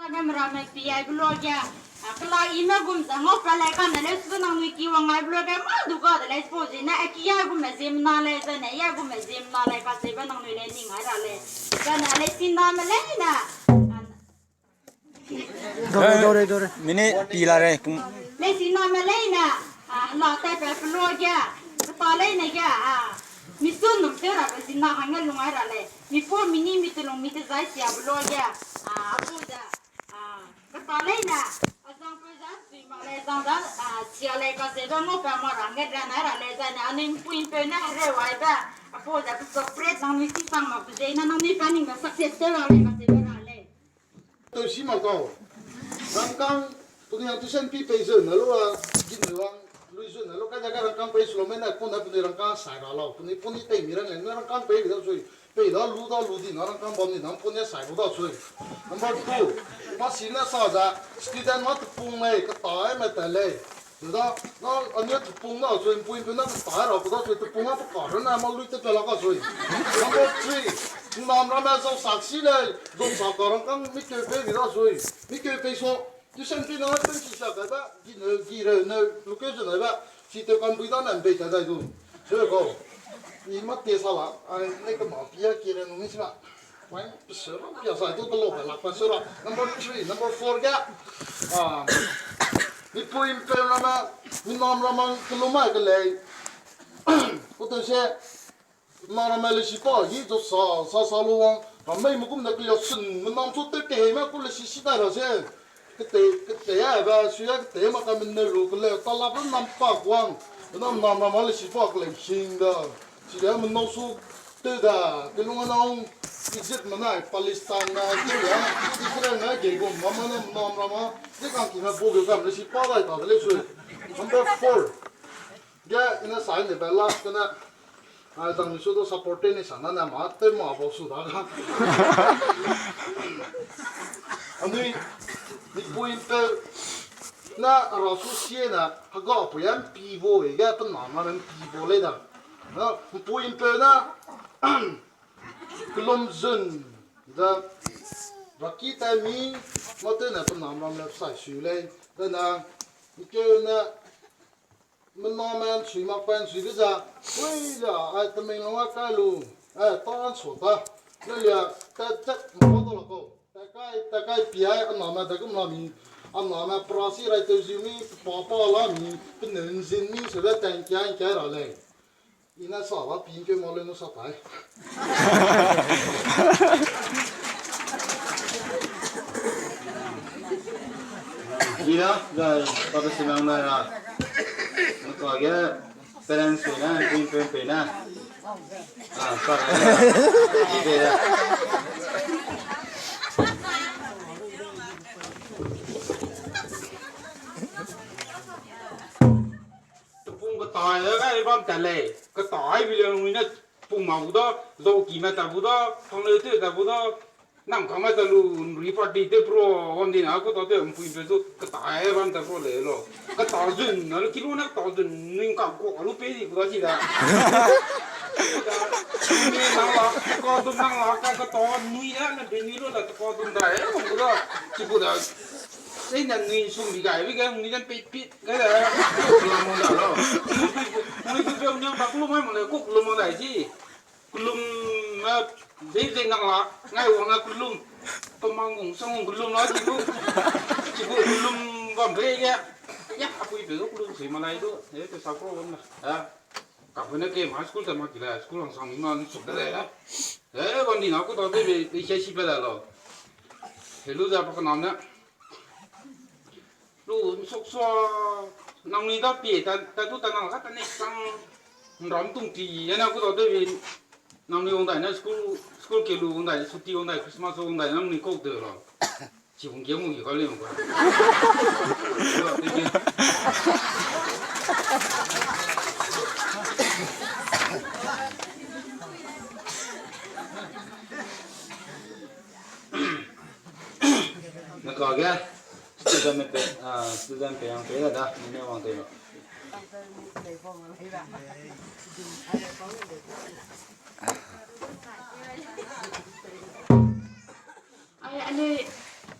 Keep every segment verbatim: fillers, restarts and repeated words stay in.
Ge meramme pi ai beloa ge, a, kela i me gum ze ngau pa lei kane lei su nangnui ki wang ai beloa ge ma du ga de lei suppose ne, a ki ai gum me ziem na lei, zane i ai gum me ziem na lei, kacheube nangnui lei ning ai ra lei. Zane lei sina me lei ne, a, Dore, dore, dore. Mini pi la re, kum. Lei sina me lei ne, a, la tai pe beloa ge, keta lei ne ge, a, mi sun num te ra pe sina hangge lung ai ra lei. Mi po mi ni mi telung mi tezai sia beloa ge, a, apu ze, a, keta lei ne, a zang pe ze sui ma lei zang da, a, sia lei kacheube ngau pa ma ra nge ra nai ra lei zane, anui mpui mpeu ne hereu ai be, apu ze pe separate nangnui si sang mak pe ze, na nangnui pa ning be success te ra lei kacheube ra lei. Teu si ma kau. Rangkâng, penui ang tuition pi pei zeu ne lu a, gin ne wang, lui zeu ne lu, kai da kai rangkâng pei su lau mei ne, pau ne penui rangkâng sai ra lau, penui pau ni tei mi rang lei, ne rangkâng pei bi da sui, pei da lu da lu di na rangkâng bam di na, pau ne sai gu da sui. Number two, ma si ne sa ze, student ma tepung lei, keta ai me tat lei. Deda, na, anui tepung na sui, mpui mpeu na keta ai ra ku da sui, tepung a pe ka run na ma lui te pe la ka sui. Number three, nnam ramme zau sak si lei, zau sak ka rangkâng mi keu pei bi da sui. Mi keu pei so, tuition pi na pen si sia kai ba, gi ne, gi re ne, lu keu zeu nai ba, si teu kan bui da ne mbei ta dai du. Sui kau. I ma te sa la, ai, ne kema pi a ki re nu mi si ma. Wai, pe sera, pia sai tu telo pe lak pe sera. Number three, number four ge. Ah, mipui mpeu ramme, minam ramme, kelum mai ke lei. Kuteu se, na ramme lesi pa, yi zo sa, sa, sa lu wang. Ramme me gum ne kelia sun, minam chu te kehei me ku lesi si dai ra se. Kete, kete ya ba, su ya kete ma ka mene lu, kele, ta la pe nam pa kuang. Minam nam ramme lesi pa kele hing da. Chile menau su tew da, kelung anau Egypt menai, Palestine na, Syria, Israel na, ge gum, mama na, menam ramme, ze kang ki na bo ge kam, lesi pa dai ta de lei sui. Number four. Ge, ina sai ne ba last kena, a, zang ni su do support te ni sa na, na ma, tew ma bo su da ga. Anui, ni pui pe, na, ra su sie na, haga pui an pi bo, e ge, pe na ma ren pi bo lei da. Na, mpui mpeu na, kelum zun, da, raki tai mi, ma tew ne pe nam ram le sai sui lei, da na, nkeu ne, mename nsui mak pa nsui be za, hui za, ai Tamenglong a kai lu, ai ta nso ta, le lia, ta chat ma pa to la kau, ta kai, ta kai pi ai, a name da kum la mi, a name pra si rai tew ziu mi, pa pa la mi, pe ne nzin mi, se be ta nkia nkia ra lei. Ina sa ba pin ke mo le no sa tai. Ina, dai, pa pe simang na ra. Nka ge parents pe na, pin pe pe na. Ah, pa na. Ide ya. Tepung ketai gai bam ta lei. Ketai bi le nui ne pung ma bu da, zau ki me ta bu da, tang le te ta bu da, nang ka me ta lu, nri party te pro, wang di na, ku ta te, mpui pe zu, ketai bam ta pro le lo. Keta zun, na lu kilo na keta zun, nui ka ko lu pe di ku da si da. Nui nang la, ko du nang la, ka keta nui ya, na be nui lo la, ko du da, e, ku da, si ku da. Sei na nui sum bi gai, bi gai, nui dan pe pi, Gai da, kelum mang da lo. Nui du pe, nui du pe, nui bak kelum mai mang da, ku kelum mang da ji. Kelum, eh, zei zei nang la, ngai wang na kelum. Pemang gong, sang gong kelum la ji du. Ji du kelum bam pe ya. Ya, apui pe du kelum sui ma lai du. Eh, pe sa pro bam da. Eh, ka pe ne ke ma school ta ma ki la, school ang sang ni ma ni suk da ya. Eh, bam di na ku ta de be, be sia si pe da lo. Hello, za pa ka nam na. Lu nsuk sua nangnui da pie ta, ta du ta nang ka ta ne sang nram tung ti, ya na ku da de bi nangnui wang dai na school, school ke lu wang dai, suti wang dai, Christmas wang dai, nangnui kau de lo. Chi wang ge wang ge ka le wang ka. Na ka ge, student me pe, ah, student pe yang pe da, ni ne wang te lo. Ai, anui,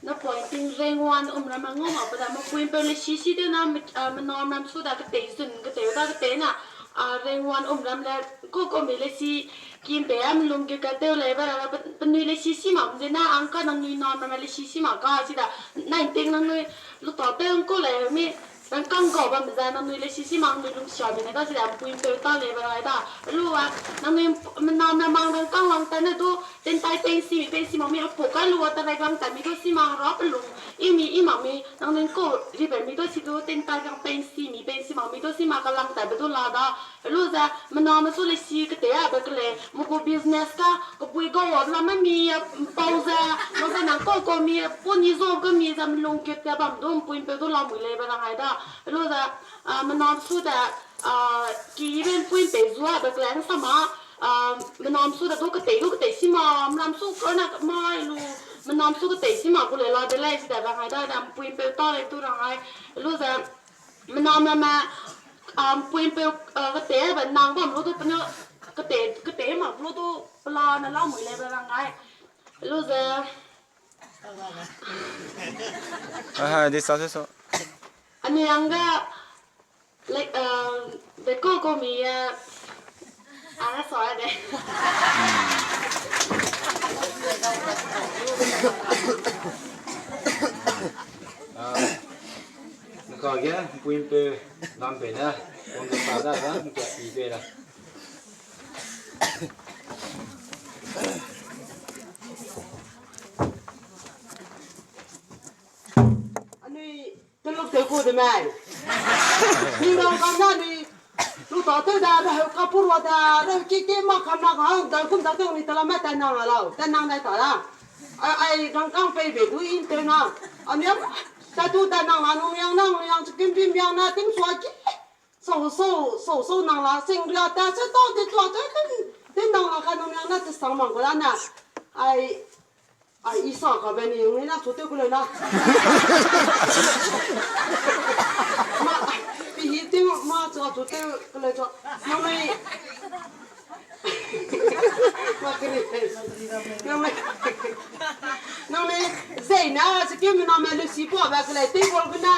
Point ting reng wan um ram a ngau ma pe da, mepui mpeu le si si de na, me-, ah, menam ram su da ketei zun, ketei da ketei na, ah, reng wan um ram le, ko ko mi le si, kim pe am lung ge ka teu le, ba, ba, penui le si si ma, ze na, ang ka nangnui nam ram le si si ma ka, si da, nine ting nangnui, lu ta teu ko le, mi, rangkâng gau bam ze nangnui le si si ma nangnui lung sia bi ne da si da mpui mpeu ta le ba rai da. Lu a nangnui menam na mang rangkâng lang ta ne du tentai peng si mi peng si ma mi hapu kai lu a ta rai bang ta mi du si ma ra pe lung. I mi i ma mi nangnui ko ri be mi du si du tentai bang peng si mi peng si ma mi du si ma ka lang ta be du la da. Lu ze menam su le si kete a be kele mu gu business ka kepui gau a la me mi a mpau ze, lu ze nang ko ko mi a puni zo ke mi ze melung kit ze bam du mpui mpeu du la mui le ba rang ai da. Lu ze, ah, menam su de, ah, ki ben pui mpeu zu a be kele nsama, ah, menam su de du ketei du ketei si ma, menam su ka na mai lu, menam su ketei si ma ku le la de lei si de rang ai da, da mpui mpeu ta le du rang ai. Lu ze, menam na me, ah, mpui mpeu, ah, ketei be nang bam lu du pe nu, ketei, ketei ma lu du pela na la mui le be rang ai. Lu ze, Aha, di sa se so. Anui ang ga, like, um, de ko ko mi, uh, ara so de. Ah, nka ge, mpui mpeu, lam pe na, kong de sa da, da, nka pi pe da. Anui teluk teu ku de mai. Ni rang kam na ni lu ta teu da, da heu ka pur wa da, da ki ki ma kam na ka, da kum da teu ni ta la mai ta nang a lau, ta nang dai ta la. Ai, ai rang kam pei be du in teu na. Anui am, ta tu ta nang la nung yang nang yang chicken pim yang na ting sua ki. Sau, sau, sau, sau nang la, sing ria ta, se tau, te tua, te, te, te nang la, ka nung nang na, te sang mang ko la na. Ai, ai, i sa ka be ni, nung ni na, chu te ku le na. Ma, pi hi te, ma, chu, chu te ku le chu. Nang ni, ma, ke ni, nang ni, nang ni, zei na, se ke mi na me lu si po, ba ke le, te bol ke na,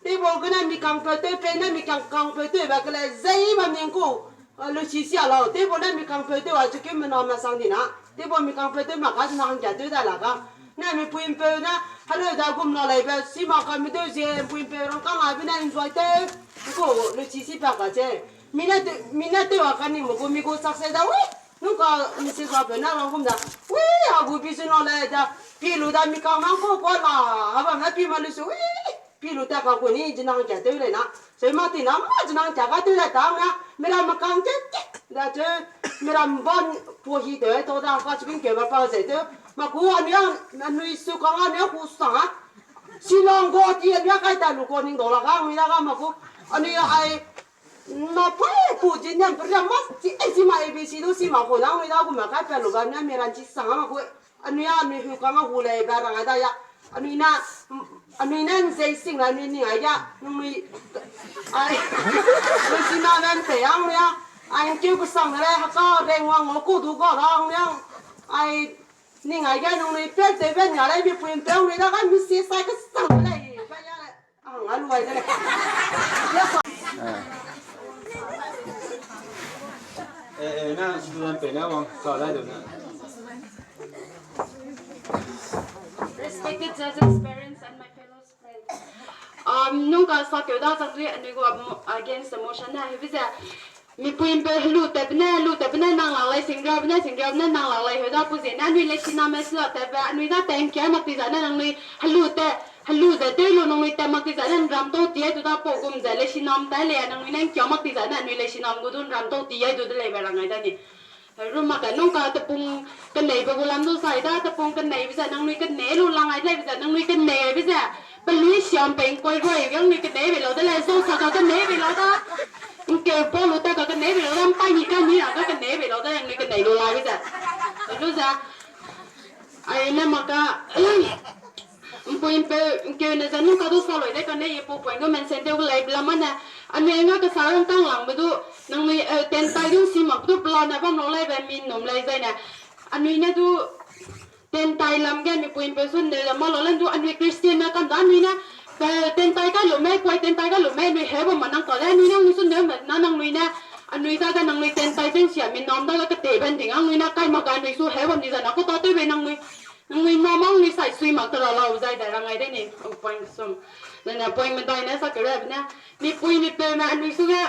Table gene mi kangpeu tew, pe ne mi kang, kangpeu tew ba kele zei bam ning ku, eh, lu si sia lau. Table ne mi kangpeu tew a chu ke mena me sang di na. Table mi kangpeu tew ma ka na hangkia tew da la ka. Ne mi pui'mpeu ne, heleu da gum la lei be, si ma ka mi tew zie, pui'mpeu rang kang a bi ne enjoy tew. Ku lu si si pa ka che. Mi ne tew, mi ne tew a ka ni mo gu, mi gu sak se da, wi. Nu ka mi si ka pe na rang gum da. Wi, a gu bi zu na lei da. Pi lu da mi kang nang ko ko la. A bam ne pi ma lu su, wi. Pi lu ta ka ku ni jinang kia tew lei na. Sui ma ti na ma jinang kia ka tew lei ta na. Mira ma kang ke ke. Da tew. Mira ban po hi tew to da ka chikin ke ba pa ze tew. Ma ku anui, anui su kang anui ku sang a. Sinang go ti anui kai ta lu ko ning do la ka anui da ka ma ku. Anui ai na pui ku jin niam pria ma ti ai si ma A B C du si ma ko na anui da ku ma kai pa lu ba anui mira chi sang a ma ku. Anui a, anui hu kang a hu lei ba rang a da ya. Anui na, anui na nzei sing la anui ning a ya. Nung nui, ai, nui si na nan te yang ya. Ai, nkeu kesang le, haka reng wang o ku du ga rang ya. Ai, ning a ya nung nui pel te ben ya le, mi pui'mpeu nui da ga mi si sai kesang le, ba ya le. Ah, nga lu ai de le. Ya sa. Eh, eh, na student pe na wang sa dai de na. Respected judges, parents, and my fellow friends. Um, nung ka sa keu da chang ri, anui gu, um, against the motion na, hebi ze, mi pui'mpeu helu te bene, helu te bene nang la lei, singria bene, singria bene nang la lei, heu da pu ze, na anui le siname sila te be, anui da teng kia mak ti za na nang nui helu te, helu ze tew lu nang nui te mak ti za na ram tau ti ai du da pau gum ze, le sinam tai le, nang nui nang kia mak ti za na anui le sinam gu du ram tau ti ai du de lei be rang ai da ni. Ru mak ka nung ka tepung kenei be gu lam du sai da, tepung kenei be ze nang nui kenei lu lang ai lei be ze, nang nui kenei ai be ze, pelui siam peng koi roi, yang nui kenei be lau de le, zau sa ka kenei be lau da. Nke bo lu ta ka kenei be lau da, mpai ni ka ni ra ka kenei be lau da, yang nui kenei lu lai be ze. Ru ze, ai ne mak ka, Mpui'mpeu, nkeu ne ze nung ka du sa loi de kane, ye pau point gu mention tew gu lei, bla mane, anui nga kesa rang tang lang be du, nang nui, eh, ten tai du si mak du, plan na bam lau lei be, mi num lei zai ne. Anui ne du, Tentai lam ge mipui ’mpeu su neu da ma lo le du anui Christian me kam da anui ne, eh, tentai kai lu mei, kuai tentai kai lu mei, anui heu bam ma nang ka le, anui ne anui su neu me na nangnui ne, anui dage nangnui tentai tewsia mi nam dage ketei ben ding, anui ne kai mak ga anui su heu bam di zai na ku ta tew bei nangnui, nangnui nam anui sai sui mak te la lau zai da rang ai de ni, point sum. Zai ne point medai ne sa kere ne, mipui mipeu me anui su ge,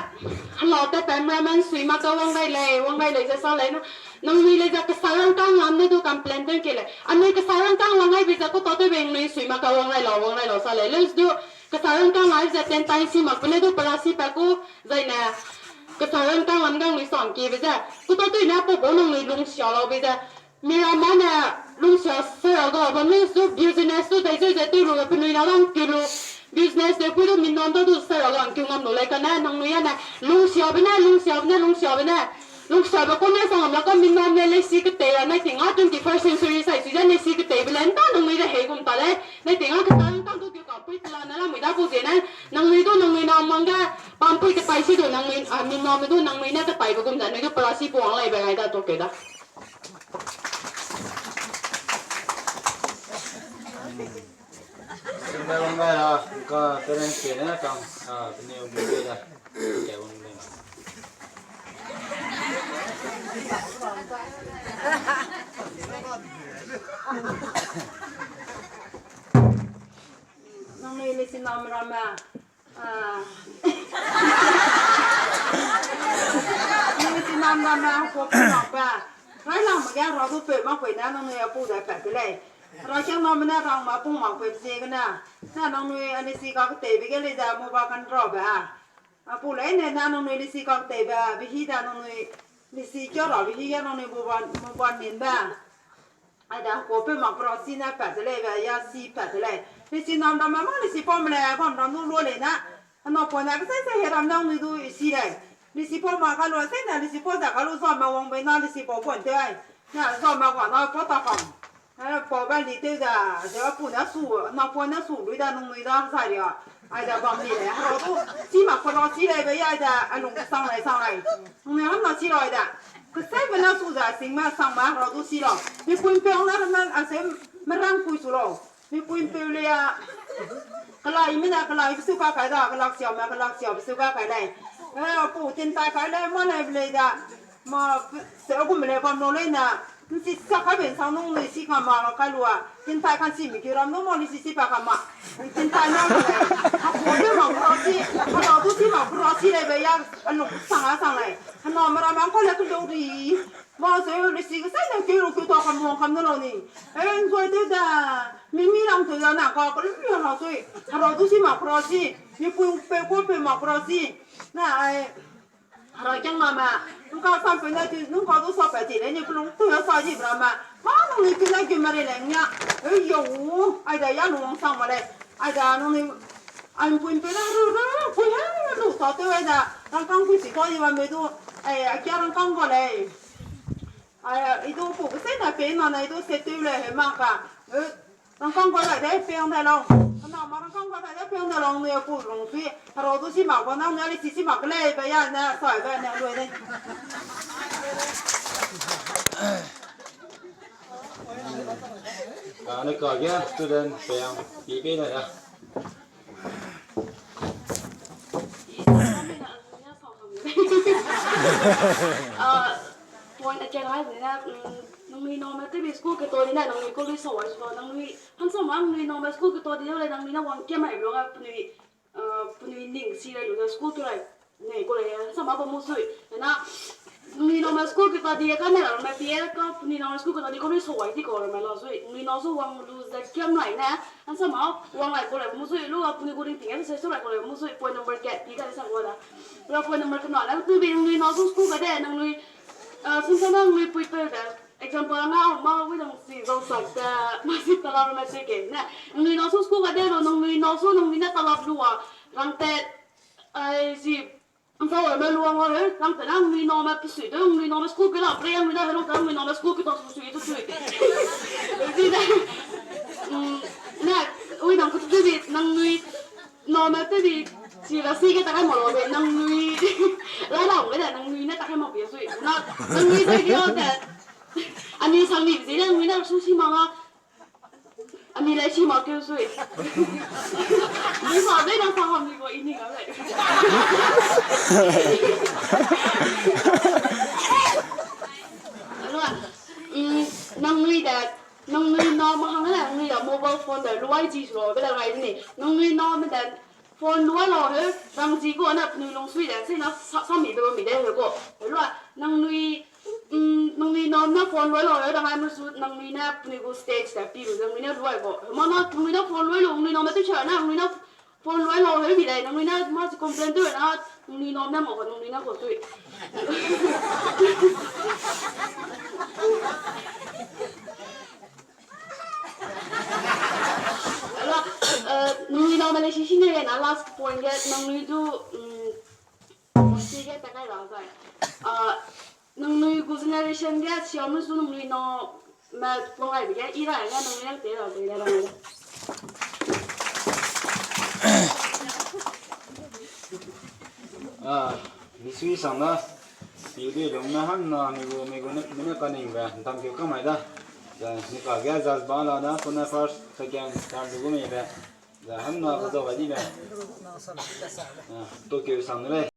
hela te pemramen sui mak ka wang gai lei, wang gai lei ze sa lei na, nangnui lei ze kesarangkang lam ne du complain tew ke lei. Anui kesarangkang lam gai bi ze ku ta tew bei nangnui sui mak ka wang gai lau, wang gai lau sa lei. Leus du kesarangkang lam ze tentai si mak pe ne du perasi pa ku, zai ne kesarangkang lam ga nangnui sam ki be ze. Ku ta tew ne pau bau nangnui lungsia lau be ze. Miramme ne lungsia sera ga bam ne su business su dai zeu ze tew lu ge penui na dang ki lu. Business de pui du mi nam da du sera ga ngkeu ngam lu lei kane nangnui a ne lungsiabe ne, lungsiabe ne, lungsiabe ne. Lungsiabe ku ne sang lam la ka mi nam ne leisi ketei ra nai ting a twenty-first century sai sui ze leisi keteibe le nda nangnui de hei gum ta lei. Nai ting a kesarangkang du keu ka pui pela ne lamui da ku zie ne. Nangnui du nangnui nam mang ge pampui ketai si du nangnui, a, mi nam du nangnui ne ketaibe gum ze anui du perasi puang lei be gai da tu keu da. Sumbe wang gai ra, ka parents ke ne kam, a, pene wang gai da. Ke wang gai. Nangnui leisi nam ramme. Ah. Nangnui leisi nam ramme, hangkuapeu mak pa. Railangme ge hera du peu mak pui ne nangnui apau dai pat de lei. Herakiangname ne rangme apau mak pui ziegene. Ne nangnui a leisi kakteibe ge lei ze mobile kanrabe. Apau leine ne nangnui leisi kakteibe, behi da nangnui leisi kia rabe hi ge nangnui mobile, mobile ninbe. Aide hangkuapeu mak perasi ne pat de lei be, ya si pat de lei. Leisi nam ramme mâ leisi pame lei, bam ram du lua lei ne. Hena pau ne kesai sai he ram nangnui du i si lei. Leisi pau mak ka lua sai ne, leisi pau ze ka lu zame wang bei na, leisi pau pau tew ai. Ne zame ga na pau ta kam. Eh, pau ba li tew da, ze apau ne su, na pau ne su lui da nangnui da zai ria. Aide bam li lei, hera du si mak perasi lei be ya aide, a lung sang lei, sang lei. Nangnui hamna si lau aide. Kesaibe ne su ze singme sangme hera du si lau. Mipui ’mpeu ne ramme, a se merang pui su lau. Mipui ’mpeu lei a. Kelaime ne kelaibe su ka kai da, kelaksiame, kelaksiabe su ka kai lei. Eh, apau tintai kai lei, mâ lei be lei da. Mâ, se gum lei bam lau lei ne. ’Nsi sia kaibe ’nsang nung lei si ka ma la kai lua. Tintai kan si mi ki ram nu mâ lei si si pa ka ma. Tintai na lei. Hangkuapeu mak perasi, hera du si mak perasi lei be ya, a lung sang a sang lei. Hename ramme ka le keleu ri. Mâ se lei si kesai ne keu lu keu ta kam wang kam ne lau ni. Eh, enjoy tew da. Mi mi lang tew da na ka keleu ri hera sui. Hera du si mak perasi. Mipui peu kuapeu mak perasi. Na ai. Herakiangname, nungkau sampeu ne tu, nungkau du sapat ti lei, ni pelung tew sa di bra ma. Mâ nangnui tu ne gum mari lei nia. Eu yo, aide ya lungsang ma lei. Aide nangnui, a ’mpui ’mpeu ne ru ru, pui he lu sa tew aide. Rangkâng pui si kau di bam be du, ai, a kia rangkâng ga lei. Ai, i du pu kesai ne pei na ne i du se tew lei he ma ka. Eu, rangkâng ga dai de pei ’ndai lau. Kana ma rangkâng ga dai de pei ’ndai lau, nui a pu lungsui. Hera du si mak ba nang ne lei si si mak lei be ya ne sai be ne lui de. Kane ka ge student pei ang pi pei na ya. Ah, point a kia ngai ne, mm, nangnui name tebi school keto di ne, nangnui college sa wai su lo, nangnui, hangsama nangnui name school keto di ne, nangnui ne wangkia mai lo ga penui, ah, penui ning si rai lu ne school tu rai. Nei, ko lei, hangsama ba mu sui. Na, nangnui name school keto di kane ramme pie ka, nangnui name school keto di college sa wai di ko ramme la sui. Nangnui na su wang lu ze kiam lai ne, hangsama wang lai ko lei mu sui, lu ga penui gu ringting e se su lai ko lei mu sui, point number kat pi ka sa ko da. Lu point number kena ne, tu bi nangnui na su school kade, nangnui, ah, sum sa nangnui puipeu de. Example, nga ma wi dang si zau sak de, ma si talap ramme se ke ne. Nangnui na su school kade lu, nangnui na su nangnui ne talap lu a, rang te, ai si, Nsa wai me luang a he, rang te nangnui name pesui de, nangnui name school ke la, pre nangnui na he rang te nangnui name school ke ta pesui, pesui. Zi de, mm, na, ui nang kutu de, nangnui name te di, si la si ke ta kai ma lo de, nangnui, la la de, nangnui ne ta kai ma pie sui. Na, nangnui de di o de. Ani sang ni zi le ngui na su si ma ma. Ani le si ma keu sui. Ni sa be na sa ham ni bo ini ga le. Alua, mm, nangnui da, nangnui na ma hang le, nangnui da mobile phone da luai ji su be da gai ni. Nangnui na me da phone luai lau heu, rang ji gu na penui lungsui da, se na sa, sa mi be mi da heu gu. Alua, nangnui, mm, nangnui na na phone luai lau heu, rang ai mu su, nangnui na penui gu stage da pi lu, nangnui na luai gu. Ma na, nangnui na phone luai lau, nangnui na me tu cha na, nangnui na phone luai lau heu mi da, nangnui na ma su complain tu na, nangnui na na ma gu, nangnui na gu tui. Ala, eh, nangnui na me le si si ne na last point ge, nangnui du, mm, si ge ta kai ra zai. Ah, nangnui gu generation ge, siam su nangnui na me pung ai be ge, i ra ge nangnui na te ra te ra ra. Ah, misui sang da. Pi de lung na han na mi gu, mi gu ne, mi ne ka ning be, tam ke ka mai da. Za, ni ka ge za ba la da, ko na first, second, third gu mi be. Za han na ko za ba di be. Ah, to ke sang de le.